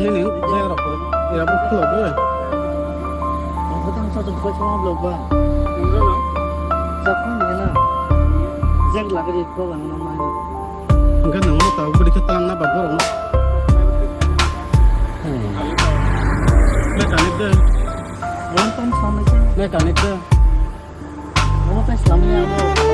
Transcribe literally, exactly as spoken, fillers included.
Ini, ini rok, ini rok khulok deh. Ang kata masa tu kau cuma blok ba. Enggak lah. Siapa ni lah? Jack lagi di kau lah nama ni. Enggak, nang mau tahu, beri kita lang napa borong. Mekanik deh. Orang kan sama aja. Mekanik deh. Orang kan selama ni apa?